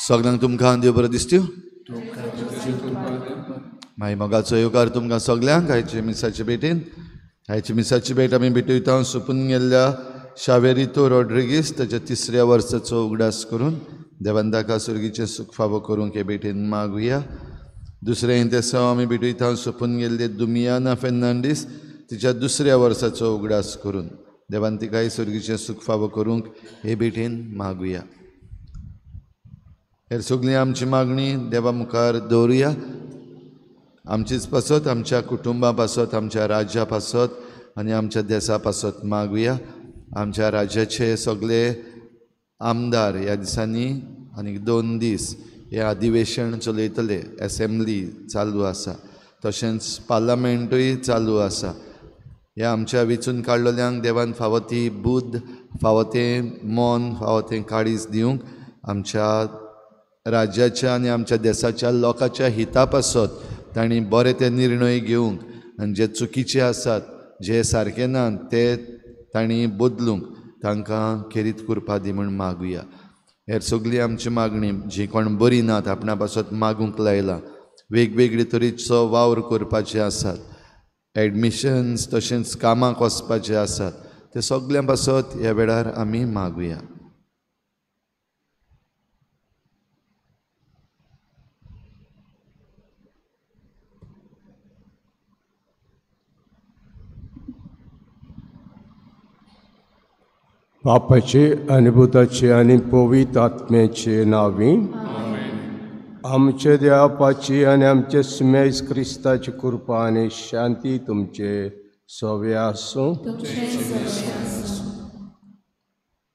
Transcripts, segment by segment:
सगळ्यांक तुमकां देव बरें दिसत्यो. मागीर मोगाचो येवकार तुमकां सगल्यांक आयचे मिसाचे भेटेन. आयचे मिसाची भेट आमी भेटयता सोंपून गेल्ल्या शावेरितो रॉड्रिगीस ताच्या तिसऱ्या वर्साचो उगडास करून देवान ताका सुर्गीचें सूख फावो करूंक हे भेटेन मागुया. दुसरें तेसांव आमी भेटयता सोंपून गेल्ले दुमियाना फेर्नांडीस तिच्या दुसऱ्या वर्साचो उगडास करून देवान तिकाय सुर्गीचें सूख फावो करूंक हे भेटेन मागुया. हेर सगळीं आमची मागणी देवा मुखार दवरुया. आमचीच पासत, आमच्या कुटुंबा पासत, आमच्या राज्या पासत आनी आमच्या देसा पासत मागुया. आमच्या राज्याचे सगळे आमदार ह्या दिसांनी आनी 2 दीस हें अधिवेशन चलयतले. एसेंब्ली चालू आसा, तशेंच पार्लमेंटूय चालू आसा. ह्या आमच्या वेंचून काडलेल्यांक देवान फावो ती बुद्द, फावो तें मन, फावो तें काळीज दिवंक आमच्या राज्याच्या आनी आमच्या देसाच्या लोकांच्या हिता पासत तांणी बरे ते निर्णय घेवंक आनी जे चुकीचे आसात, जे सारके ना ते तांणी बदलूंक तांकां खेरीत करपा दी म्हूण मागुया. हेर सगळी आमची मागणी जी कोण बरी नात आपणा पासत मागूंक लायला, वेगवेगळे तरेचो वावर करपाचे आसात, एडमिशन्स तशेंच कामाक वचपाचे आसात, ते सगळ्यां पासत ह्या वेळार आमी मागुया. बापाचे आनी पुताचे आनी पवित्र आत्म्याचे नांवी आमचे देवाची आनी आमचे सुमेज क्रिस्ताची कृपा आनी शांती तुमचे सवे आसूं.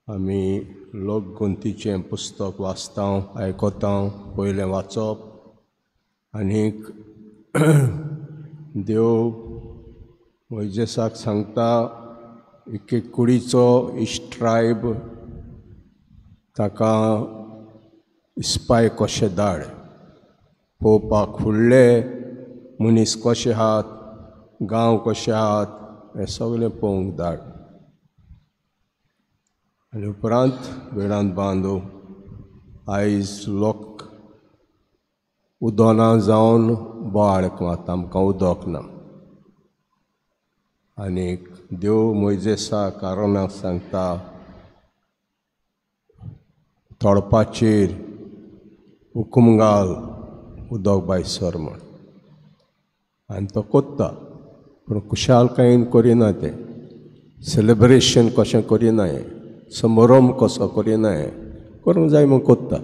आमी लोकगुंतीचें पुस्तक वाचता, आयकता. पयलें वाचप आनीक देव मोयजेसाक सांगता एक एक कुडीचो इश्ट्रायब ताका इस्पाय कशें धाड, पळोवपाक फुडले मनीस कशे आहात, गांव कशे आहात हें सगळें पळोवंक धाड. आनी उपरांत वेळांत बांदू आयज लोक उदना जावन बोवाळ मारता, आमकां उदक ना. आनीक देव मोयजेसाक आरोनाक सांगता तळपाचेर हुकूम घाल उदक बायसर म्हण. आनी तो कोत्ता, पूण खुशालकायेन करिना, तें सेलिब्रेशन कशें करिना, हें समारंभ कसो करिना, हें करूंक जाय म्हूण कोत्ता.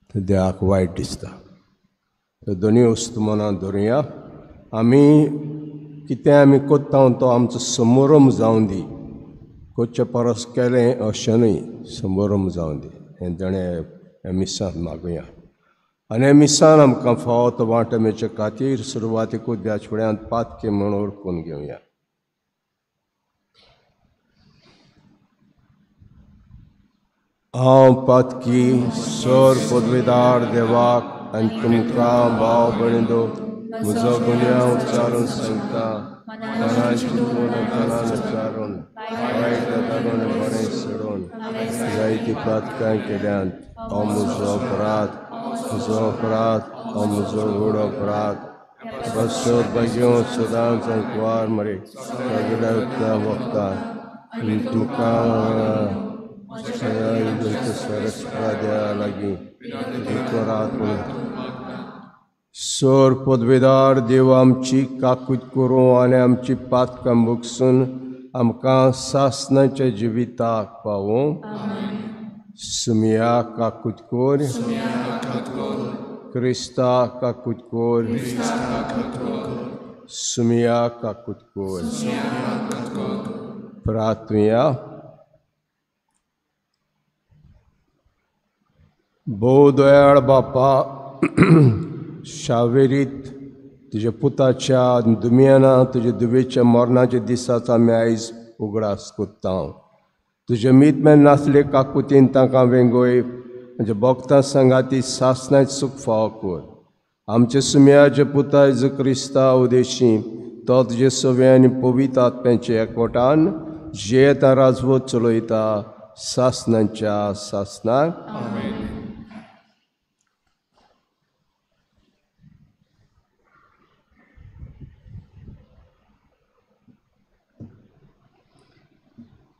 तें देवाक वायट दिसता. त्यो दोनूय वस्तू मनांत धरुया. आमी कितें आमी कोत्ता तो आमचो समारंभ जावं दी, कोच्चे परस केलें अशें न्हय, समारंभ जावं दी. हें जाणें ह्या मिसांत मागुया. आनी ह्या मिसान आमकां फावो तो वांटो मेळचे खातीर सुरवातीकूच ह्या फुड्यांत पातकी म्हूण वळखून घेवया. हांव पातकी सर पदवीदार देवाक आनी तुमकां भाव भयणींनो म्हजो गुन्यांव उच्चारून सांगता, मनान चिंतून तनान उच्चारून वायट धरून बरें सोडून जायती पातकां केल्यांत. हांव म्हजो अपराध, म्हजो अपराध, हांव म्हजो व्हड अपराध. बसत भाग्यो सदांच कुवार मरे सगळ्या उत्तम वखदां आनी तुमकां सरस्पा देवा लागीं करात. सर पदवेदार देव आमची काकूत करूं आनी आमची पातकां भोगसून आमकां सासणाच्या जिविताक पावूं. सुमिया काकूत कोर, क्रिस्ता काकूत कोर, सुमिया काकूत कोर. प्रार्थुया. भोव दयाळ बापा, शावेरीत तुज्या पुताच्या दुमियाना तुज्या दुबेच्या मरणाच्या दिसाचो आमी आयज उगडास कोत्ता. तुजे मीत नासले काकुतीन तांकां वेंगोय म्हज्या भक्तां सांगाती सासणांत सूख फावो कर. आमचे सुमयाचे पुता जेजू क्रिस्ता उदेशी तो तुजे सवे आनी पवित्र आत्म्याच्या एकवटान जियेता राजवट चलयता सासणाच्या सासणाक.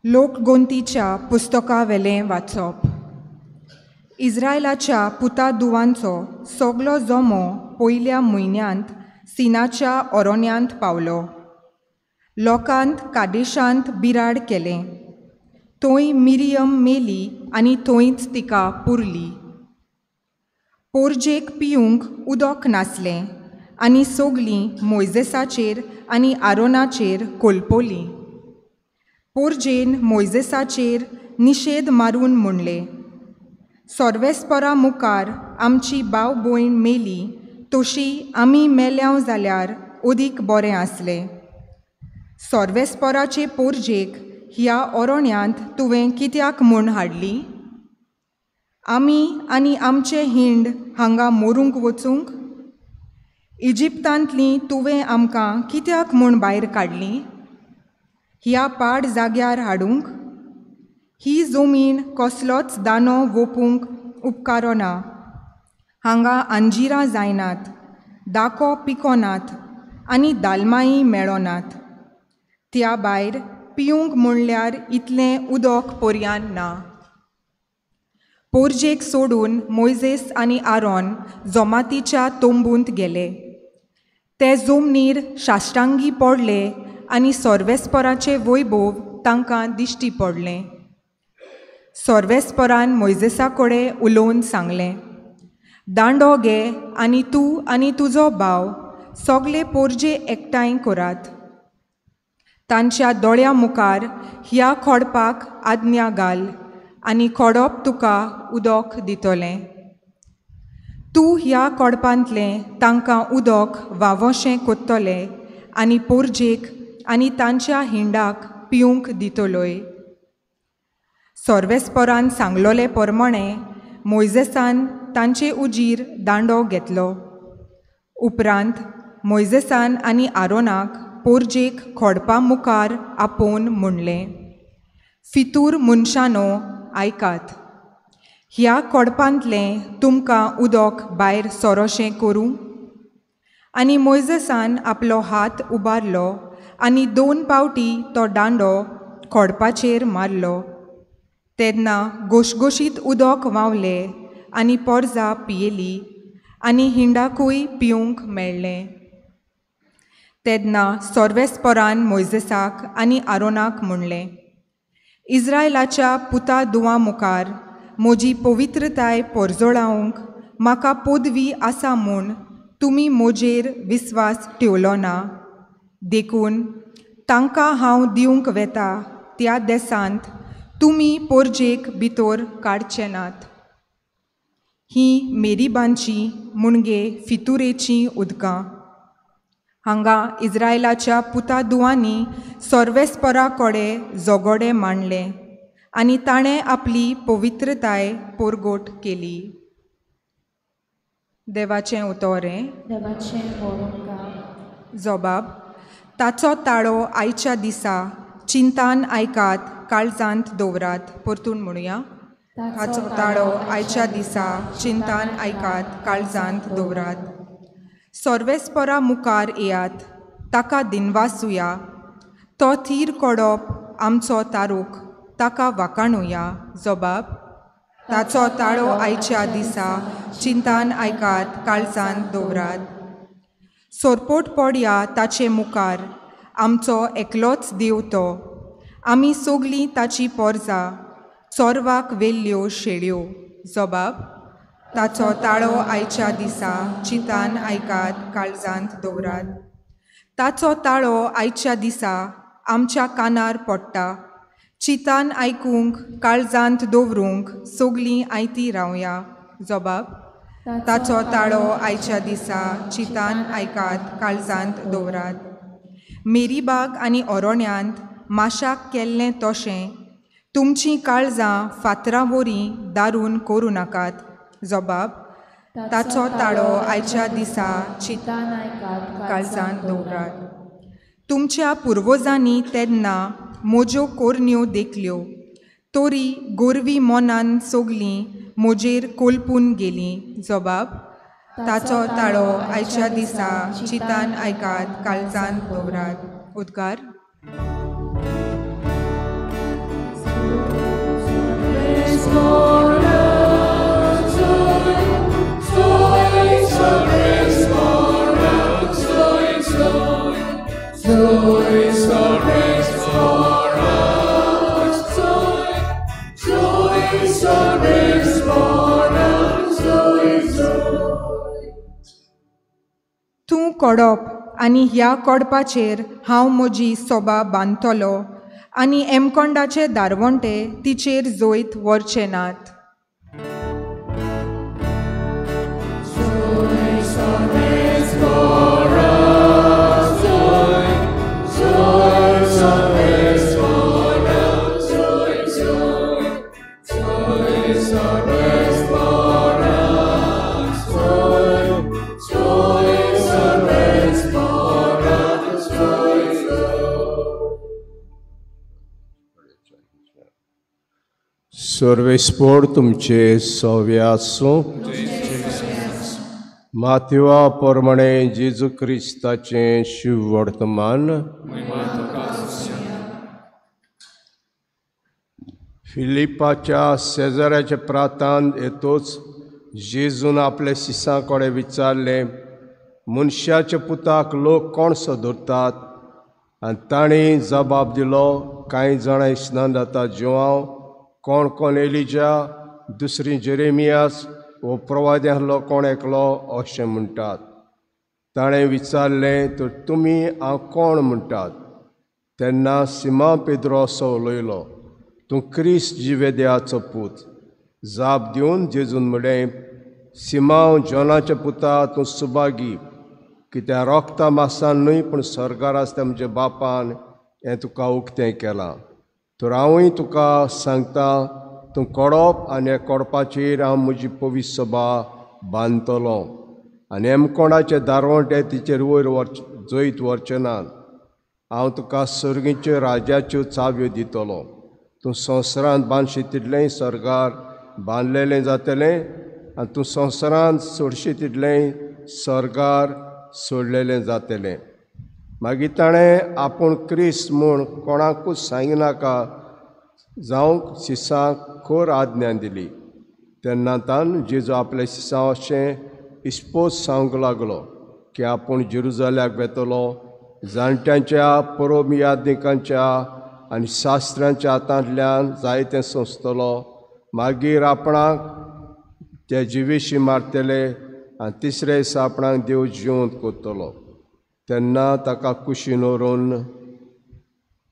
लोकगोंतीच्या पुस्तकावेलें वाचप. इस्रायलाच्या पुता दुवांचो सगलो जमो पयल्या म्हयन्यांत सिनाच्या ओरोण्यांत पावलो. लोकांत कादेशांत बिराड केलें. थंय मिरियम मेली आनी थंयच तिका पुरली. पोरजेक पिवंक उदक नासलें आनी सगलीं मोयजेसाचेर आनी आरोनाचेर कोलपोलीं. पोरजेन मोयजेसाचेर निशेद मारून म्हणलें, सोर्वेस्परा मुखार आमची भाव भयण मेली तशी आमी मेल्यांव जाल्यार अदीक बरें आसलें. सोर्वेस्पराचे पोरजेक ह्या ओरोण्यांत तुवें कित्याक म्हूण हाडली? आमी आनी आमचे हिंड हांगा मरूंक वचूंक? इजिप्तांतलीं तुवें आमकां कित्याक म्हूण भायर काडलीं? ह्या पाड जाग्यार हाडूंक? ही जमीन कसलोच दांडो वोपूंक उपकारना. हांगा अंजिरां जायनात, दाको पिकोनात आनी दालमाई मेळनात. त्या भायर पिवंक म्हणल्यार इतलें उदक पर्यान ना. पोरजेक सोडून मोयजेस आनी आरोन जमातीच्या तंबूंत गेले. ते जमनीर साश्टांगी पडले आनी सोर्वेस्पराचें वैभव तांकां दिश्टी पडलें. सोर्वेस्परान मोयजेसा कडेन उलोवन सांगलें, दांडो घे आनी तूं आनी तुजो भाव सगले पोरजे एकठांय करात. तांच्या दोळ्यां मुखार ह्या खोडपाक आज्ञा घाल आनी खोडप तुका उदक दितलें. तूं ह्या कोडपांतलें तांकां उदक वावोशें कोत्तलें आनी पोरजेक आनी तांच्या हिंडाक पिवंक दितलोय. सोर्वेस्परान सांगलोले परमणें मोयजेसान तांचे उजीर दांडो घेतलो. उपरांत मोयजेसान आनी आरोनाक पोरजेक खोडपा मुखार आपोवन म्हणलें, फितूर मनशानो आयकात, ह्या कोडपांतलें तुमकां उदक भायर सोरोशें करूं? आनी मोयजेसान आपलो हात उबारलो आनी 2 पावटी तो दांडो खोडपाचेर मारलो. तेन्ना गोशगोशीत उदक व्हांवलें आनी पोरजा पियेली आनी हिंडाकूय पिवंक मेळ्ळें. तेन्ना सोर्वेस्परान मोयजेसाक आनी आरोनाक म्हणलें, इस्रायलाच्या पुता दुवां मुखार म्हजी पवित्रताय पोरजोळावंक म्हाका पदवी आसा म्हूण तुमी म्हजेर विस्वास ठेवलो ना. देखून तांकां हांव दिवंक वेता त्या देसांत तुमी पोरजेक भितर काडचे नात. ही मेरीबांची मुणगे फितुरेचीं उदकां. हांगा इस्रायलाच्या पुता दुवांनी सोर्वेस्परा कडेन झगडे मांडलें आनी ताणें आपली पवित्रताय पोरगोट केली. देवाचें उतर हें. जबाब, ताचो ताळो आयच्या दिसा चिंतान आयकात, काळजांत दवरात. परतून म्हणुया, ताचो ताळो आयच्या दिसा चिंतान आयकात, काळजांत दवरात. सोर्वेस्परा मुखार येयात, ताका दिनवासुया. तो थीर कोडप आमचो तारूक, ताका वाकाणुया. जबाब, ताचो ताळो आयच्या दिसा चिंतान आयकात, काळजांत दवरात. सोरपोट पडया ताचे मुखार, आमचो एकलोच देव तो. आमी सगलीं ताची पोरजा, चोरवाक वेल्ल्यो शेळ्यो. जबाब, ताचो ताळो आयच्या दिसा चिंतान आयकात, काळजांत दवरात. ताचो ताळो आयच्या दिसा आमच्या कानार पडटा. चिंतान आयकूंक, काळजांत दवरूंक सगलीं आयती रावया. जबाब, ताचो ताळो आयच्या दिसा चिंतान आयकात, काळजांत दवरात. मेरीबाग आनी ओरोण्यांत माशाक केल्लें तशें तुमचीं काळजां फातरां वरी दारून करूं नाकात. जबाब, ताचो ताळो आयच्या दिसा चिंतान आयकात, काळजांत दवरात. तुमच्या पुर्वजांनी तेन्ना म्हज्यो कोरण्यो देखल्यो, तरी गोरवी मनान सगलीं म्हजेर कोलपून गेलीं. जबाब, ताचो ताळो आयच्या दिसा चिंतान आयकात, काळजांत दवरात. उद्गार. तूं कोडप आनी ह्या कोडपाचेर हांव म्हजी सोबा बांदतलो आनी एमकोंडाचे दारवंटे तिचेर जैत व्हरचे नात. सर्वेस्पोर तुमचे सव्या आसूं. माथ्युआ प्रमाणे जेजू क्रिस्ताचें शिववर्तमान. फिलिपाच्या शेजाऱ्याच्या प्रांतांत येतोच जेजून आपल्या शिसां कडेन विचारलें, मनशाच्या पुताक लोक कोण सो धरतात? आनी तांणी जबाब दिलो, कांय जाणां इस्नान जाता जुआंव, कोण कोण एलिजा, दुसरी जेरेमियास वो प्रवाद्यांतलो कोण एकलो अशें म्हणटात. ताणें विचारलें, तर तुमी हांव कोण म्हणटात? तेन्ना सिमा पेद्रो असो उलयलो, तूं क्रिस्त जिवेद्याचो पूत. जाप दिवन जेजून म्हणलें, सिमांव जॉनाच्या पुता, तूं सुभागी, कित्याक रोगता मासान न्हय पूण स्वर्गार आसता म्हज्या बापान हें तुका उक्तें केलां. तर हांवूय तुका सांगता, तूं कोडप आनी ह्या कोडपाचेर हांव म्हजी पवित्र सभा बांदतलो आनी एमकोणाचे दारवंटे तिचेर वयर जैत व्हरचे नात. हांव तुका सर्गीच्यो राज्याच्यो चाव्यो दितलो. तूं संवसारांत बांदशी तितलेंय सर्गार बांदलेलें जातलें आनी तूं संवसारांत सोडशी तितलेंय सर्गार सोडलेलें जातलें. मागीर ताणें आपूण क्रिस्त म्हूण कोणाकूच सांगिनाका जावंक शिसांक खर आज्ञा दिली. तेन्ना तान जेजू आपल्या शिसां अशें इस्पोज सांगूंक लागलो की आपूण जेरुजाल्याक वेतलो, जाणट्यांच्या परोमियादिकांच्या आनी शास्त्रांच्या हातांतल्यान जायतें सोंसतलो, मागीर आपणाक ते जिवेशी मारतले आनी तिसरे दिसा आपणाक देव जिवंत करतलो. तेन्ना ताका कुशीन व्हरून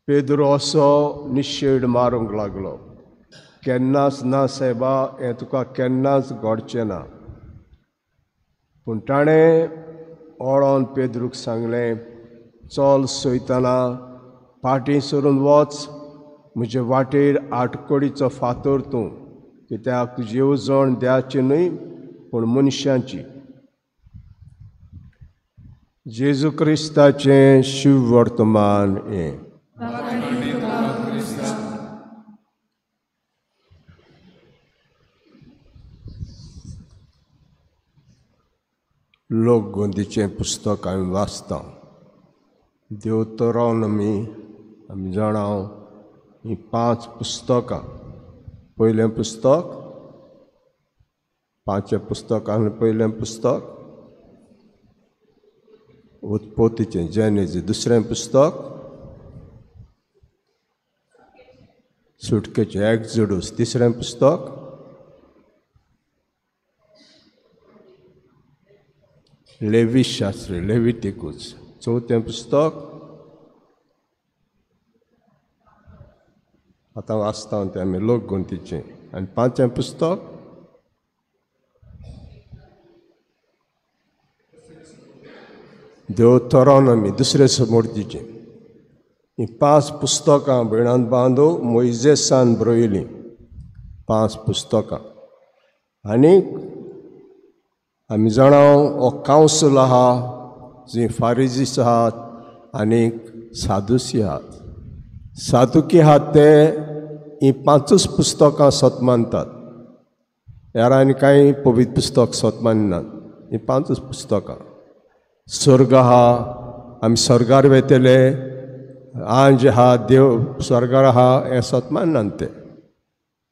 पेद्रो असो निशेड मारूंक लागलो, केन्नाच ना सायबा, हें तुका केन्नाच घडचें ना. पूण ताणें ओळोन पेद्रूक सांगलें, चल सोयतना फाटीं सरून वच, म्हजे वाटेर आटकडीचो फातर तूं, कित्याक तुजी येवजण द्याची न्हय पूण मनशांची. जेजू क्रिस्ताचें शिववर्तमान हें. लोकगोंदीचें पुस्तक आमी वाचता. देवतरोनमी आमी जाणा हीं 5 पुस्तकां. पयलें पुस्तक, 5 पुस्तकां, पयलें पुस्तक उत्पत्तीचें जेनेझीस, दुसरें पुस्तक सुटकेचें एक्झोडस, तिसरें पुस्तक लेवी शास्त्र लेविटिकूस, चवथें पुस्तक आतां वाचता तें आमी लोकगोंतीचें, आनी 5वें पुस्तक देवतरोनमी दुसरे समोर्तीचें. हीं 5 पुस्तकां भयणान बांदो मोयजेसान बरयलीं 5 पुस्तकां. आनी आमी जाणा हो कावंसील आहा जी फारिजीस आहात आनी सादुसी आहात. सादुकी आहात ते हीं 5 पुस्तकां सत मानतात, ह्या आनी कांय पवित्र पुस्तक सत माननात. हीं 5 पुस्तकां. स्वर्ग आहा, आमी स्वर्गार वेतले, आंज आहा, देव स्वर्गार आहा, हें सत माननात ते.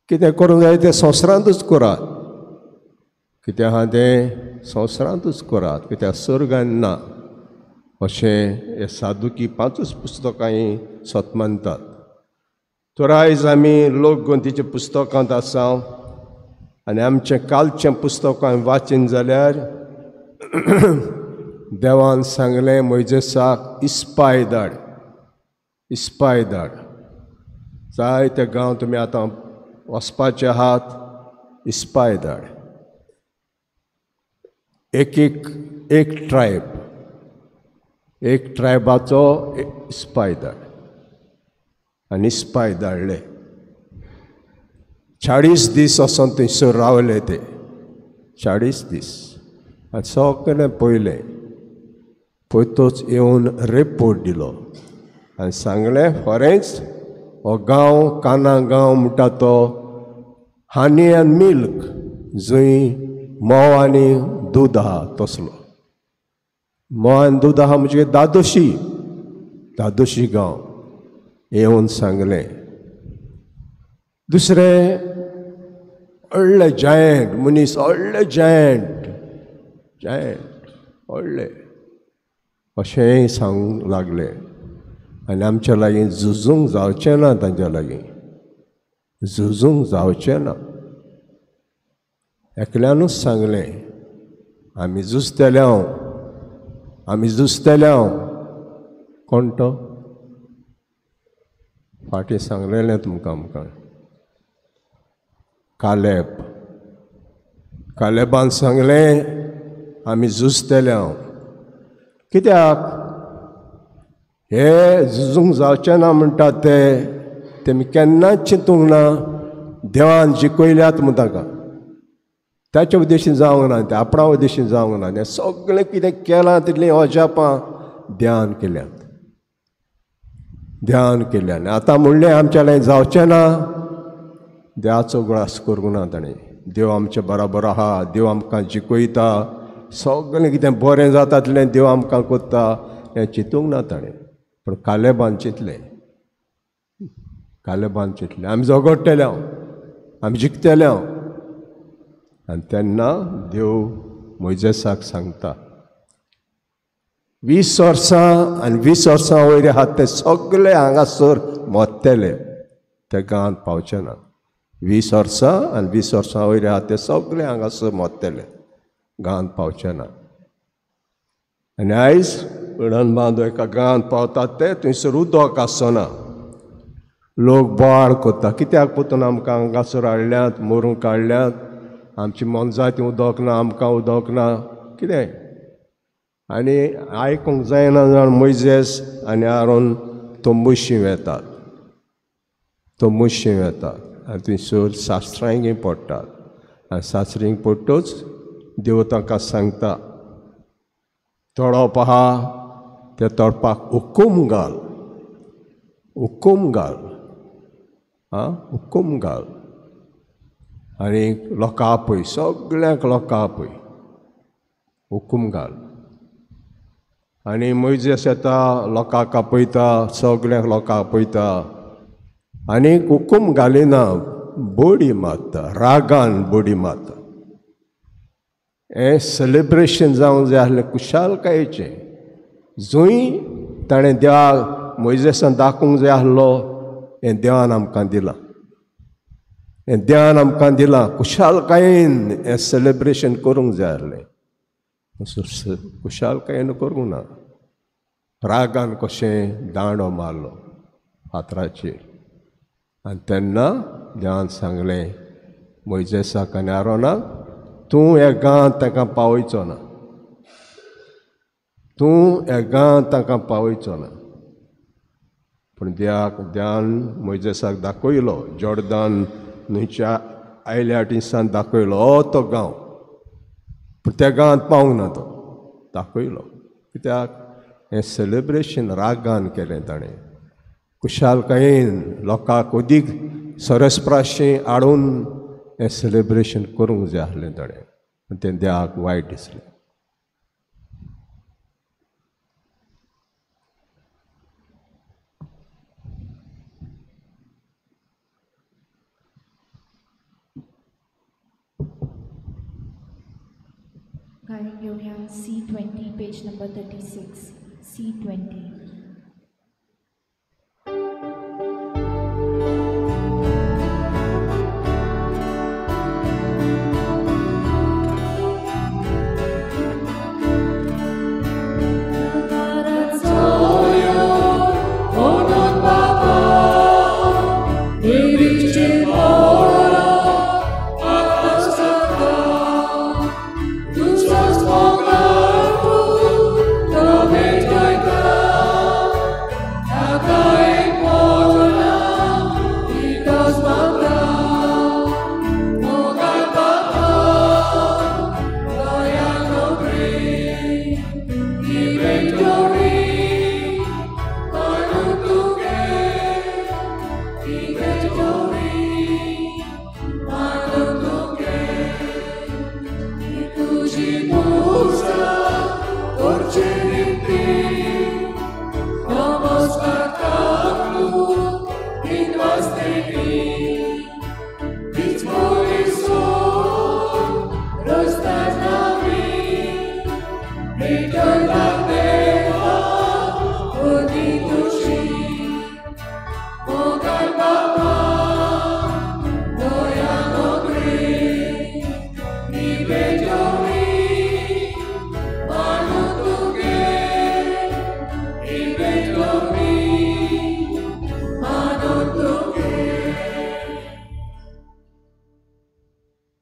कितें करूंक जाय तें संवसारांतूच करात, कितें आहा तें संवसारांतूच करात, कित्याक सर्गान ना. अशें हे सादुकी 5 पुस्तकां सत मानतात. तर आयज आमी लोकग्रंथीच्या पुस्तकांत आसा आनी आमचें कालचें पुस्तकां वाचीन जाल्यार देवान सांगलें मोयजेसाक इस्पाय धाड, इस्पाय धाड. जायते गांव तुमी आतां वचपाचे आहात, इस्पाय धाड. एक एक एक ट्रायब, एक ट्रायबाचो इस्पाय धाड. आनी इस्पाय धाडले. 40 दीस वचोन थंयसर रावले ते, 40 दीस. आनी सगळें पळयलें, पयतोच येवन रिपोर्ट दिलो आनी सांगलें खरेंच हो गांव काना गांव म्हणटा तो हनी आनी मिल्क, जंय म्होंव आनी दूद आहा तसलो. म्होंव आनी दूद आहा म्हणजे दादोशी, दादोशी गांव येवन सांगलें. दुसरें व्हडले जायंट मनीस, व्हडले जायंट, जायंट व्हडले अशेंय सांगूंक लागले. आनी आमच्या लागीं झुजूंक जावचें ना, तांच्या लागीं झुजूंक जावचें ना. एकल्यानूच सांगलें आमी झुजतले हांव, आमी झुजतले हांव. कोण तो? फाटीं सांगलेलें तुमकां आमकां, कालेब. कालेबान सांगलें आमी झुजतले हांव. कित्याक हे झुजूंक जावचें ना म्हणटात ते, तेमी केन्नाच चिंतूंक ना देवान जिखयल्यात म्हूण ताका. ताच्या उद्देशीन जावंक ना, ते आपणा उद्देशीन जावंक ना. तें सगळें कितें केलां तितलीं अजापां ध्यान केल्यात, ध्यान केल्यान. आतां म्हणलें आमच्या लागीं जावचें ना, देवाचो उगडास करूंक ना ताणें. देव आमचे बराबर आहा, देव आमकां जिखयता, सगळें कितें बरें जाता तितलें देव आमकां करता हें चिंतूंक ना ताणें. पूण कालेबान चिंतलें, कालेबान चिंतलें आमी झगडटले हांव, आमी जिखतले हांव. आनी तेन्ना देव मोयजेसाक सांगता 20 वर्सां आनी 20 वर्सां वयर आहात ते सगळे हांगासर मरतले, ते गांवांत पावचे ना. 20 वर्सां आनी 20 वर्सां वयर आहात ते सगळे हांगासर मरतले, गांवांत पावचे ना. आनी आयज अडन बांदो एका गांवांत पावतात ते थंयसर उदक आसना, लोक बोवाळ करता, कित्याक पोतून आमकां हांगासर हाडल्यात, मरूंक काडल्यात, आमची मोनजाती उदक ना, आमकां उदक ना, कितें. आनी आयकूंक जायना जाण मोयजेस आनी आरोन तंबूशी वेतात, तंबूशी वेतात आनी थंयसर सासरांगी पडटात. आनी सासरींक पडटच देव तांकां सांगता तळप आहा त्या तळपाक हुकूम घाल, हुकूम घाल, आं हुकूम घाल. आनी लोकां आपय, सगळ्यांक लोकां आपय, हुकूम घाल. आनी मोयजेस येता, लोकांक आपयता, सगळ्यांक लोकांक आपयता आनी हुकूम घालिना, बडी मारता, रागान बडी मारता. हें सेलिब्रेशन जावंक जाय आसलें खुशालकायेचें, जंय ताणें देवाक मोयजेसान दाखोवंक जाय आसलो हें देवान आमकां दिलां, हें देवान आमकां दिलां. खुशालकायेन हें सेलिब्रेशन करूंक जाय आसलें, खुशालकायेन करूंक ना. रागान कशें दांडो मारलो फातराचेर. आनी तेन्ना देवान सांगलें मोयजेसाक आनी आरोनाक, तूं ह्या गांवांत तांकां पावयचो ना, तूं ह्या गांवांत तांकां पावयचो ना. पूण देवाक देवान मोयजेसाक दाखयलो, जॉर्दान न्हंयच्या आयल्या टिसान दाखयलो हो तो गांव, पूण त्या गांवांत पावंक ना तो, दाखयलो. कित्याक हें सेलिब्रेशन रागान केलें ताणें, खुशालकायेन लोकांक अदीक सरस्प्राशें हाडून हें सेलिब्रेशन करूंक जाय आसलें ताणें, पूण तें देवाक वायट दिसलें. हांकां घेवया C20 page number 36 C20.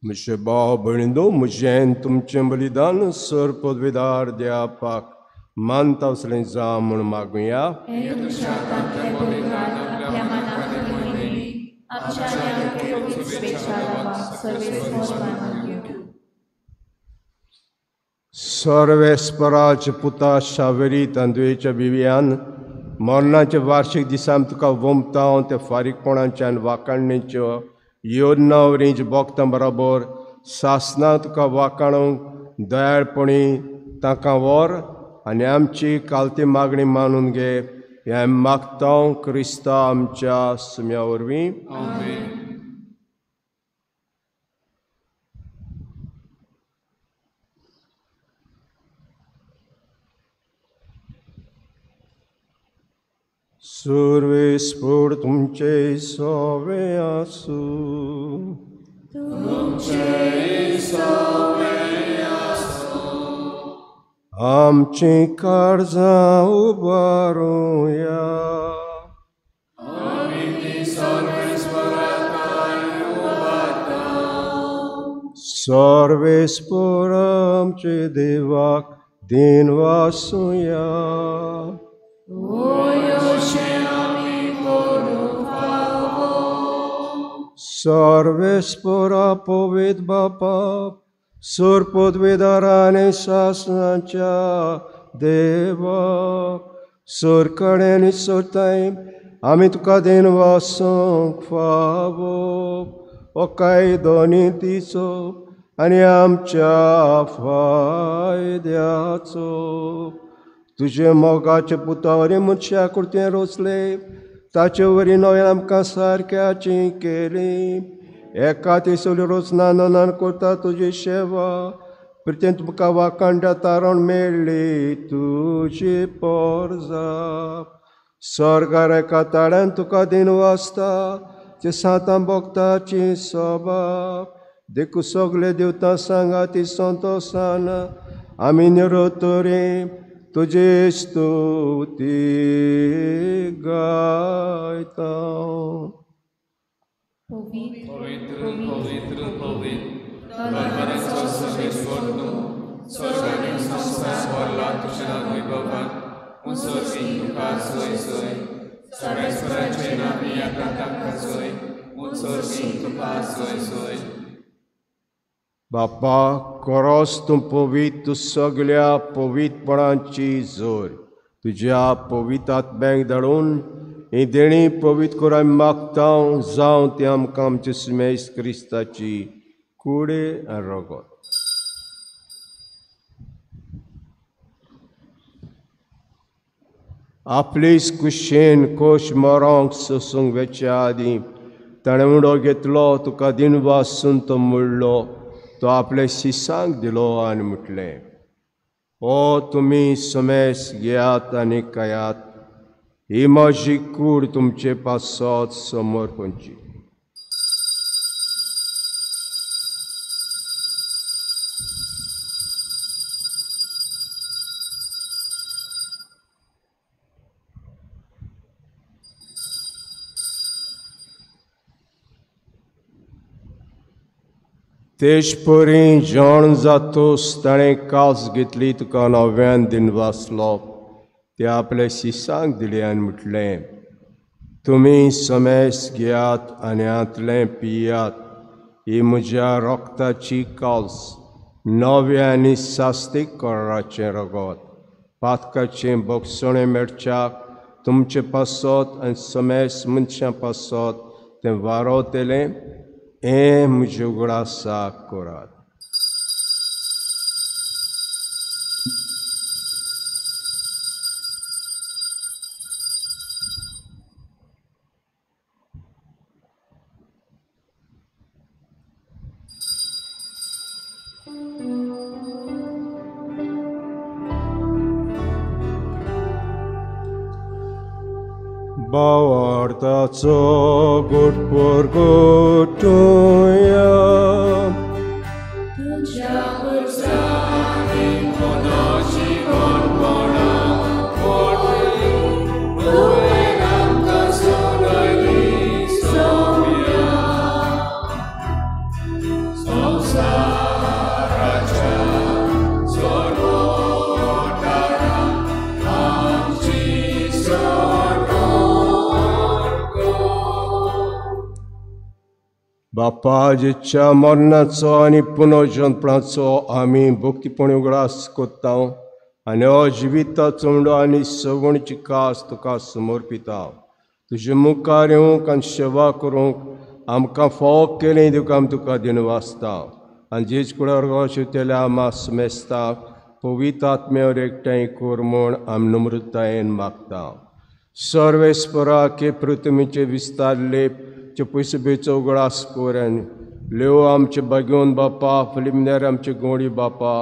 म्हजे भाव भयणींनो, म्हजें तुमचें बलिदान सर पदवेदार द्यापाक मानता असलें जावं म्हूण मागुया. सर्वेस्पराचे पुता शावेरी तांदुयेच्या बिव्यान मरणाच्या वार्षिक दिसा तुका वमता ते फारीकपणाच्या आनी वाकाणणेच्यो योजना वरींच भोगता बरोबर सासना तुका वाकाणूंक दयाळपणी तांकां व्हर आनी आमची कालती मागणी मानून घे. हें मागता क्रिस्ता आमच्या सुम्या वरवीं. सुर्वेस्पोड तुमचे सोवे आसूं. आमची काळजां उबारुया. सर्वेस्पोर आमचे देवाक दिन वासुया. सर्वेस्पोरा पवित्र बापा सुर पदवेदाराने सासनाच्या देवा सुर कडेन सोताय आमी तुका then वासूंक फावो ओ कायदो नितीचो आनी आमच्या फायद्याचो. तुजे मोगाचे पुता वरी मनशा कुर्तें रोसले ताचे वरी नव्यान आमकां सारक्याची केली. एका ती सगळी रोचना ननान करता तुजी सेवा प्रितेन तुमकां वाखांड्या तारण मेळ्ळी तुजी पोरजा. स्वर्गार एका ताळ्यान तुका दिन वाचता ते सातां भोगताची सोबा देखू सगळे देवता सांगा ती संतोसान आमी निरोतरी तुजी स्तुती गायता. पवित्र पवित्र पवित्र परमेश्वर सर्वेश्वर तूं स्वर्ग आनी संवसार भरला तुज्या वैभवान उंचोशी तुका सोय सोय सर्वेश्वराचे नांव येता ताका सोय उंचोशी तुका सोय सोय. बापा कोरोस तूं पवित्र सगळ्या पवित्रपणाची जोर तुज्या पवित्र आत्म्याक धाडून ही देणी पवित्र करून आमी मागता जावं ती आमकां आमचे सुमेस क्रिस्ताची कुडे आनी रगत. आपलीच कुशेन कोश मरोंक सोसूंक वेच्या आदीं ताणें उडो घेतलो तुका दिनवासून तो मुडलो. तो आपले शिसांक दिलो आनी म्हटलें, ओ तुमी समेस घेयात आनी खायात, ही म्हजी कूड तुमचे पासत समर्पणची. तेजपरी जेवण जातोस ताणें कास घेतली, तुका नव्यान दिन वाचलो, ते आपले शिसांक दिले आनी म्हटलें, तुमी समेस घेयात आनी हांतलें पियात, ही म्हज्या रोगताची कास, नव्या आनी सास्तीक कराराचें रगत, पातकाचें बोगसणें मेळच्याक तुमचे पासत आनी समेस मनशां पासत तें वारोवतलें, हें म्हजे उगडासाक करात. भावार्थाचो गुटपोर गुटुया, तुज्या पुरसांनी कोणाची कोणपणा पडली, तुवें आमकां सोडयली सोम्या. संवसाराच्या सोडवणारा आमची सोडवण. बापा, जेच्या मरणाचो आनी पुनर्जनपणाचो आमी भक्तीपणी उगडास कोत्ता आनी हो जिविताचो उंडो आनी सवणची कास तुका समर्पिता. तुजे मुखार येवंक आनी सेवा करूंक आमकां फावो केलें देखून आमी तुका दिनवासता. आनी जेज कुडार शिवतल्या आमा समेस्ताक पवित्र आत्म्यावर एकठांय कर म्हूण आमी नम्रतायेन मागता. सर्वेस्परा के पृथ्वीचे विस्तारले पयसो बेचो उगडास कर आनी लेव आमचे बागेवन बापा, फिलिमिनेर आमचे गोंडी बापा,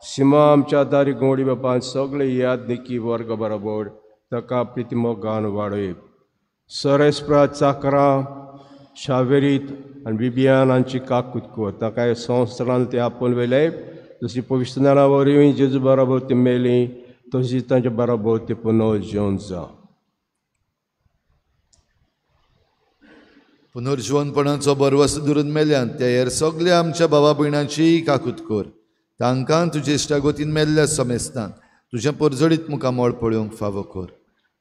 सीमा आमच्या दारी गोंडी बापा, आनी सगळे याद निकी वर्ग बरोबर ताका प्रितिमोगान वाडय. सरेस्परा चाकरां शावेरीत आनी बिबियान हांची काकूत कर, ताका संवसारान ते आपोवन व्हेले, जशी पवित्रणां वरवीं जेजू बरोबर ती मेली तशी तांचे बरोबर ती पुनर्जीवन जावं. पुनर्जिवनपणाचो बरवस धरून मेल्यान त्या हेर सगल्या आमच्या भावा भयणांची काकूत कर, तांकां तुजे इश्टागोतीन मेल्ल्या समेस्तांक तुजें परजळीत मुखामळ पळोवंक फावो कर.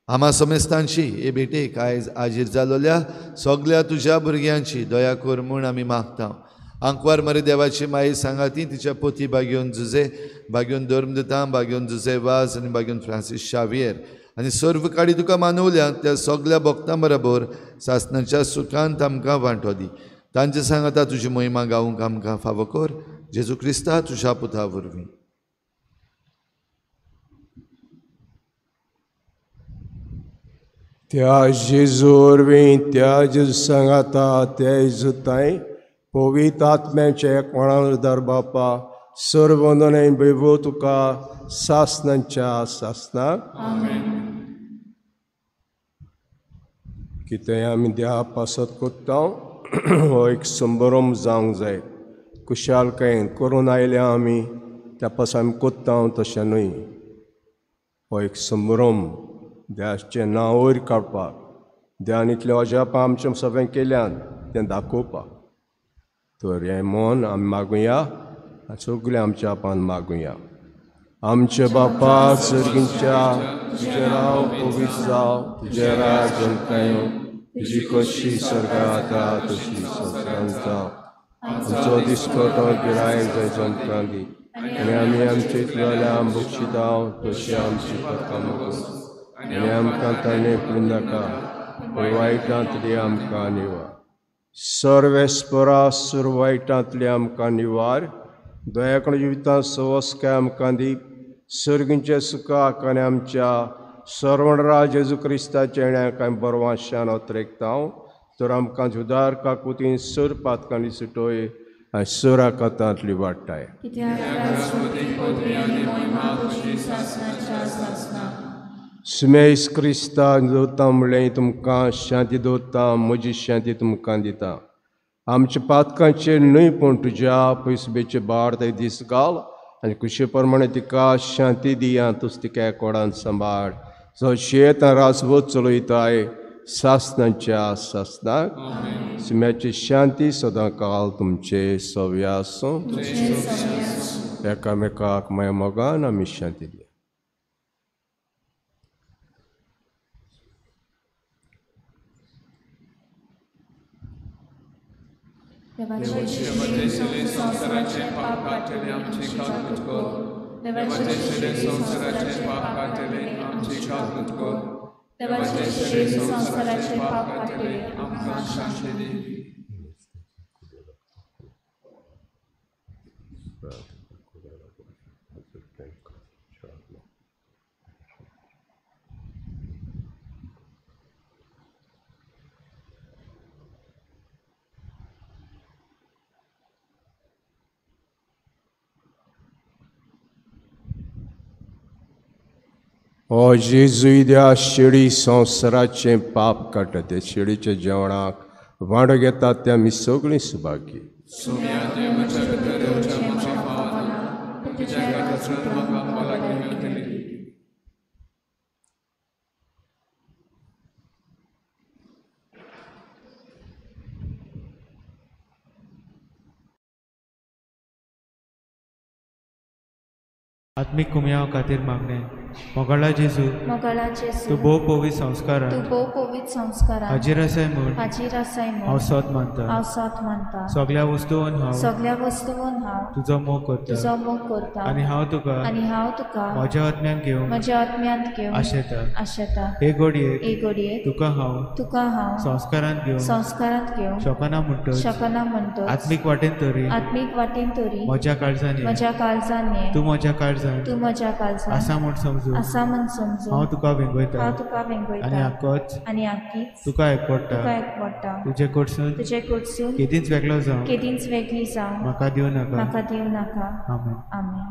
आमा समेस्तांची हे भेटेक आयज आजीर जालोल्या सगल्या तुज्या भुरग्यांची दया कर म्हूण आमी मागता. आंकवार मरे देवाची माई सांगाती तिच्या पोती बागेवन जुजे, बागेवन धर्मदूतां, बागेवन जुजे वाज आनी बागेवन फ्रांसीस शावियर आनी सर्व काडी तुका मानवल्या त्या सगल्या भक्तां बरोबर सासणाच्या सुखांत आमकां वांटो दी. तांचे सांगाता तुजी महिमा गावंक आमकां फावो कर, जेजू क्रिस्ता तुज्या पुता वरवीं. त्या जेजू वरवीं, त्या जेजू सांगाता, त्या जेजू ताई पवित्र आत्म्याचे एकपणान उदार बापा, सर्व वंदनां वैभव तुका सासणाच्या सासणाक. कितें आमी देवा पासत कोत्ता हो एक संभ्रम जावंक जाय. खुशालकायेन करून आयल्या आमी त्या पास आमी कोत्ता तशें न्हय. हो एक संभ्रम देवाचें नांव वयर काडपाक, देवान इतलें अजापां आमचें सगळें केल्यान तें दाखोवपाक. तर हें मन आमी मागुया आनी सगळें आमच्या आपान मागुया. आमचे बापा सर्गींच्या, तुजें नांव पवित्र जावं, तुजें राज आमकां येवं, तुजी कशी स्वर्गांत जाता तशी संवसारांत जावं. आमचो दिसपटो गिरायक जायचो आमकां दी, आनी आमी आमचे इतल्या बक्षिता तशी आमची पथकां आनी आमकां ताणें पडूं नाका, पूण वायटांतली आमकां निवार. सर्वेस्परा सुर वायटांतली आमकां निवार, दयाकण जिवितांत सवस्काय आमकां दी, सर्गींचे सुखाक आनी आमच्या सर्वणराज जेजू क्रिस्ताच्या येण्याक आमी बरवाशान अत्रेकता. तर आमकां जुदार काकुतीन सर पातकांनी सुटोय आनी सुराकतांतली वाडटाय. सुमेश क्रिस्ता दवरता म्हणलें तुमकां शांती दवरता, म्हजी शांती तुमकां दिता. आमच्या पातकांचेर न्हय पूण तुज्या पयसुबेचे बार ते दीस घाल आनी कुशे प्रमाणे तिका शांती दिया. तुज तिका एकोडान सांबाळ जो शेत रासवत चलयताय सासनाच्या सासनाक. सुम्याची शांती सदां काल तुमचे सव्या आसूं. एकामेकाक माया मोगान आमी शांती दिया. संवसाराचें पाप काडटलें आमची काकूत कर. देवाचे शिले संवसाराचें पाप काडटलें आमची काकूत कर. देवाचे शिले संवसाराचें पाप काडटलें आमकां शांती दी. ओ जेजू त्या शेळी संवसाराचें पाप काडटा, त्या शेळीच्या जेवणाक वांटो घेतात त्या आमी सगळीं सुभागी. आत्मीक कुमयाव खातीर मागणें. मोगाळा जेजू, तूं भोव पवित्र संस्कारान हाजीर आसाय म्हूण हांव सत मानता. सगळ्या वस्तून हांव तुजो मोग करता आनी हांव तुका म्हज्या आत्म्यांत घेवन आशेता. हे घडयेक तुका हांव संस्कारांत घेवन शकना म्हणटच आत्मीक वाटेन तरी म्हज्या काळजान ये, तूं म्हज्या काळजान आसा म्हूण समजू हांव तुका वेंगयता आनी आकीच तुका एकवटा. तुजे कडसून केदींच वेगळो जावं म्हाका दिवं नाका. आमेन.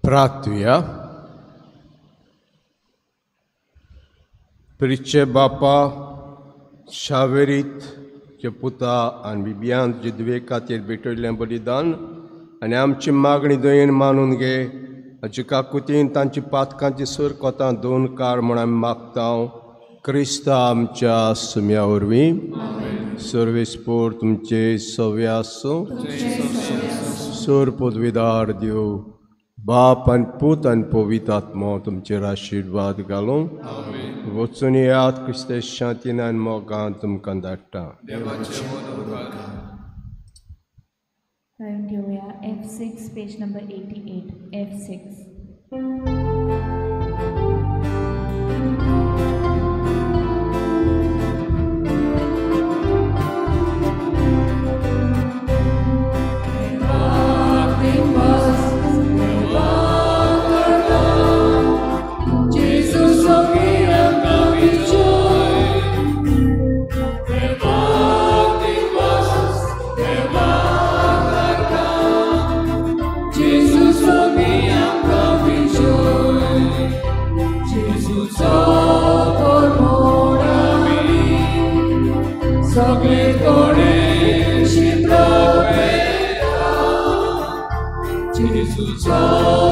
प्रार्थुया. प्रिचे बापा शावेरीत जे पुता आनी बिबियान जे दुवे खातीर भेटयल्लें बलिदान आनी आमची मागणी दयेन मानून घे हाची काकुतीन तांची पातकांची सर कोतां दोन कार म्हूण आमी मागता क्रिस्ता आमच्या सुम्या वरवीं. सर्वेस्पोर तुमचे सवे आसूं. सोर पदवीदार देव बाप आनी पूत आनी पवित्र आत्मो तुमचेर आशिर्वाद घालूं. वचून येयात क्रिस्ते शांतीन आनी मोगान तुमकां धाडटा. गायन घेवया F6 page number 88 F6. Jesus, oh,